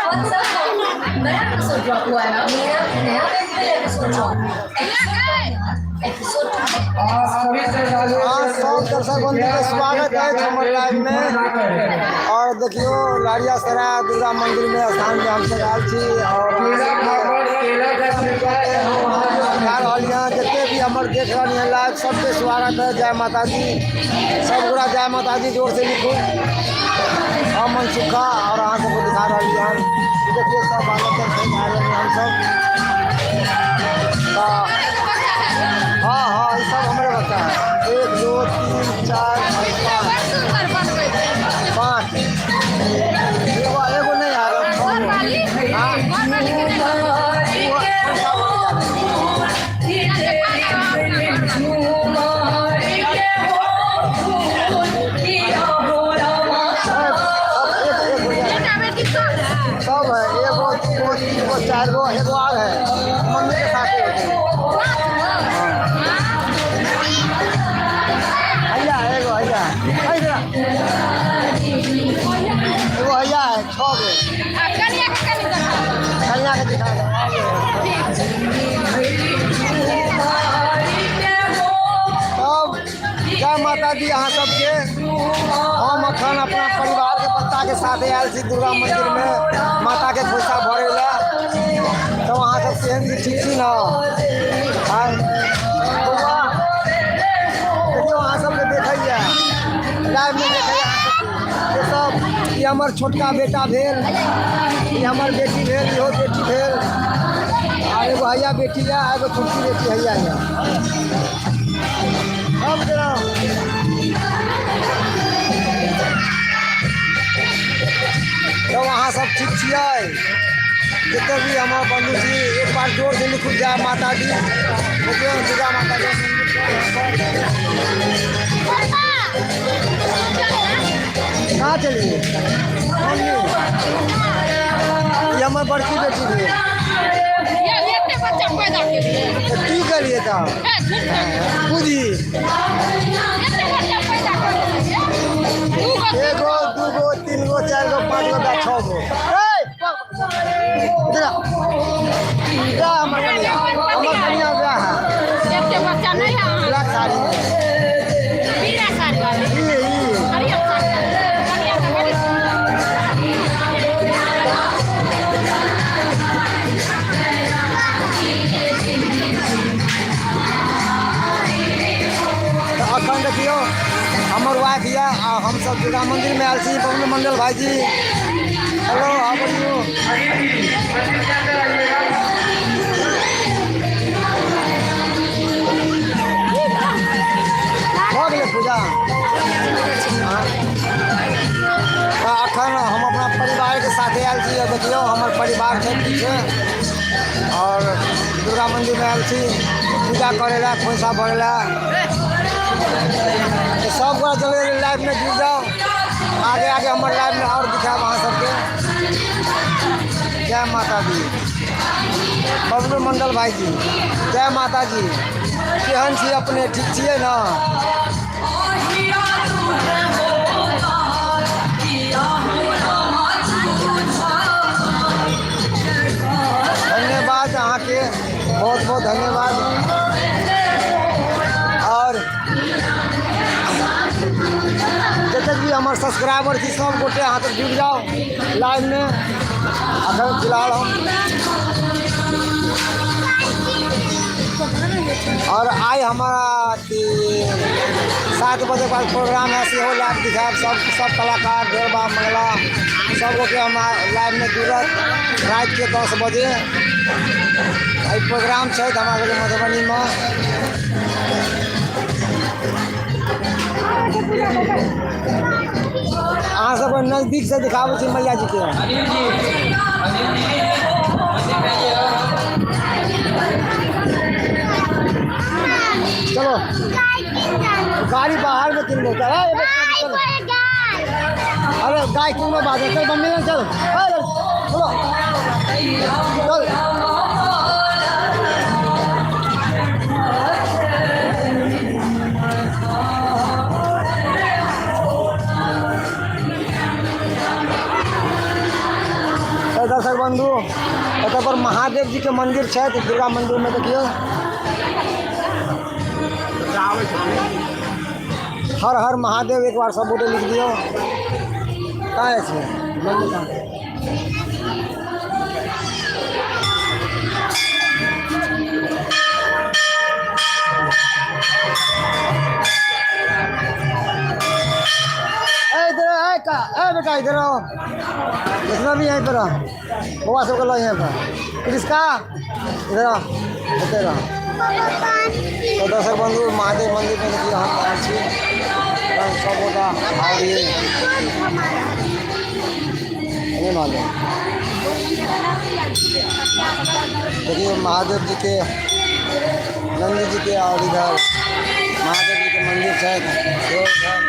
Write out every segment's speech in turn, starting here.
कौन सा नया एपिसोड ड्रॉप हुआ है ना? मेरा नया एपिसोड ड्रॉप एपिसोड हाँ, सब दर्शक बंधु के स्वागत है हमर लाइव में। और देखियो लहरियासराय दुर्गा मंदिर में स्थान में हमसब आयल छी और दिखा रहल यऽ जते भी हमर देख रहल यऽ लाइव, सबके स्वागत है। जय माता दी, सब गोरा जय माता दी जोर से लिखू। हम मनसुखा और अहाँ सबके दिखा रहल हन। देखियो सब बालक सब आ रहल हमसब। हाँ हाँ, ई सब हमरे बच्चा है। 1 2 3 4 5 5 एगो एगो नहीं आ रहा। हाँ, सब है। एगो 2 3 गो 4 गो एगो और है मम्मी के साथ। हैया एगो हैया हैया एगो हैया है, 6 गो। कन्या के दिखा दो। तब जय माता दी अहाँ सबके। हम अखन अपना परिवार के बच्चा के साथ आयल छी दुर्गा मंदिर में माता के खोइछा भरे ला। तब अहाँ सब केहन छी, ठीक छी ना? देखियौ अहाँ सबके देखैया लाइव में, देखैया अहाँ सबके। सब ई हमर छोटका बेटा भेल, ई हमर बेटी भेल, इहो बेटी भेल, आ एगो हैया बेटी यऽ, एगो छोटकी बेटी हैया यऽ। सब तब अहाँ सब ठीक छियै? जते भी हमर बंधु छी, एक बार जोर से लिखू जय माता दी। देखियौ दुर्गा माता के कहाँ चलिए? मम्मी, ई हमर बड़की बेटी भेल। की करिए तऽ बुझी? 1 गो 2 गो 3 गो 4 गो 5 गो 6 गो। इधर आ। हमर कनिया, हमर कनिया ब्याह है। ब्लैक साड़ी ई ई। तऽ अखन देखियौ हमर वाइफ यऽ आ हमसब दुर्गा मंदिर में आयल छी। बबलू मंडल भाईजी, हेलो, how are you? भऽ गेलै पूजा? तऽ अखन हम अपना परिवारके साथे आयल छी। देखियौ हमर परिवार छै पीछे और दुर्गा मंदिर में आयल छी पूजा करे ला, खोइछा भरे ला। तऽ सब गोरा चले लाइव में जुड़ जाओ। आगे आगे हमर लाइव में और दिखायब अहाँ सबके। जय माता दी। बबलू मंडल भाईजी, जय माता जी। केहन छी अपने? ठीक छियै ना? धन्यवाद अहाँके, बहुत बहुत धन्यवाद। और जतेक भी हमर सब्सक्राइबर छी, सब गोटे अहाँ सब जुड़ जाओ लाइव में। अखन फिलहाल हम और आइ हमारा 7 बजे बाद प्रोग्राम है, सेहो लाइव दिखायब। सब सब कलाकार ढेरबा मंगला सब गोटे हम लाइव में जुड़त। राति के 10 बजे एहि प्रोग्राम छै हमरा सबके मधुबनी में। अहाँ सबके नजदीक से दिखाबै छी मैया जी के। चलो, गाड़ी बाहर में किनबो। चल, अरे गाय किनबो बाद में। चल मम्मी, चल चलो चल। दर्शक बंधु, एतऽ पर महादेव जी के मंदिर छै दुर्गा मंदिर में। देखियौ, हर हर महादेव एक बार सब गोटे लिख दियौ। कहाँ छै मंदिर, कहाँ? ए इधर ए का ए बेटा, इधर आओ। जितना भी यहीं पर आओ, बउआ सबके लो यहीं पर। कृष्णा, इधर आओ, इधर रहो। तो दर्शक बंधु, महादेव मंदिर में देखिए हम आयल छी। सब गोटा और ये नहीं मालूम। देखिए, महादेव जी के, नंदी जी के और इधर महादेव जी के मंदिर छै सेहो इधर।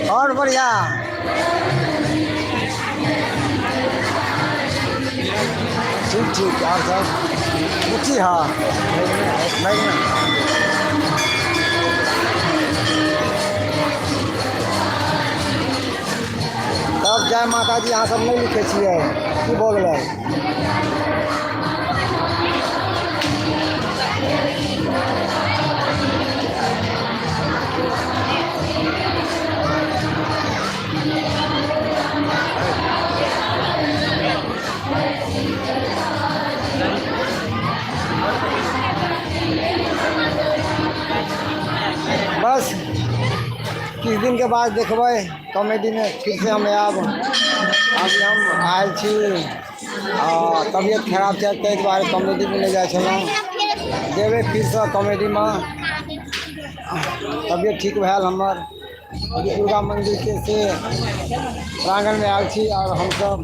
और बढ़िया। ठीक ठीक। और सब बुच्ची? हाँ, नहीं। तब जय माता जी। अहाँ सब नहि लिखै छियै, की भऽ गेलै? बस, किछु दिनके बाद देखबै कॉमेडीमे फिर से हम आयब। अभी हम आयल छी आ तबियत खराब छै, ताहि दुआरे कॉमेडीमे नहि जाइ छलहुँ। जेबै फिरसँ कॉमेडीमे, तबियत ठीक भेल हमर। अभी दुर्गा मन्दिरके से प्राङ्गणमे आयल छी आओर हमसब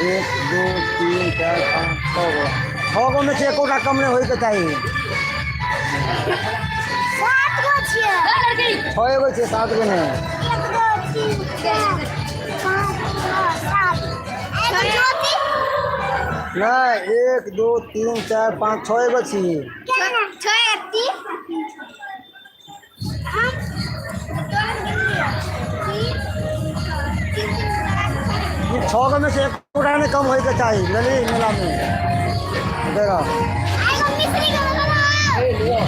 एक, दू, तीन, चारि, पाँच, छओ गो। छओ गो मे से एकोटा कम नहि होइके चाही। सात गो छियै। छओ गो छै, सात गो नहि। एक, दो, तीन, चार, पाँच, छओ, सात। एगो ज्योति। नहि, एक, दू, तीन, चारि, पाँच, छओ गो छी। केना छओ? एक, तीन, हम तीन, तीन, तीन। ई छओ गो मे से एकोटा नहि कम होइके चाही बुझलियै मेलामे। देखो। एगो मिश्री के लगाना। मिश्री के।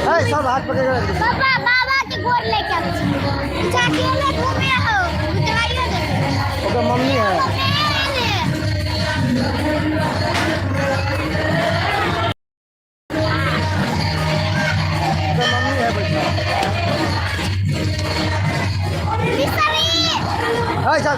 है, सब हाथ पकड़ के रख दे। बाबा, बाबा के गोर लेके आबै छी। चाची ओने घूमे हो उतराइयो दे। ओकर मम्मी है। मम्मी। ओकर मम्मी है बैठा। मिश्री। है, चल।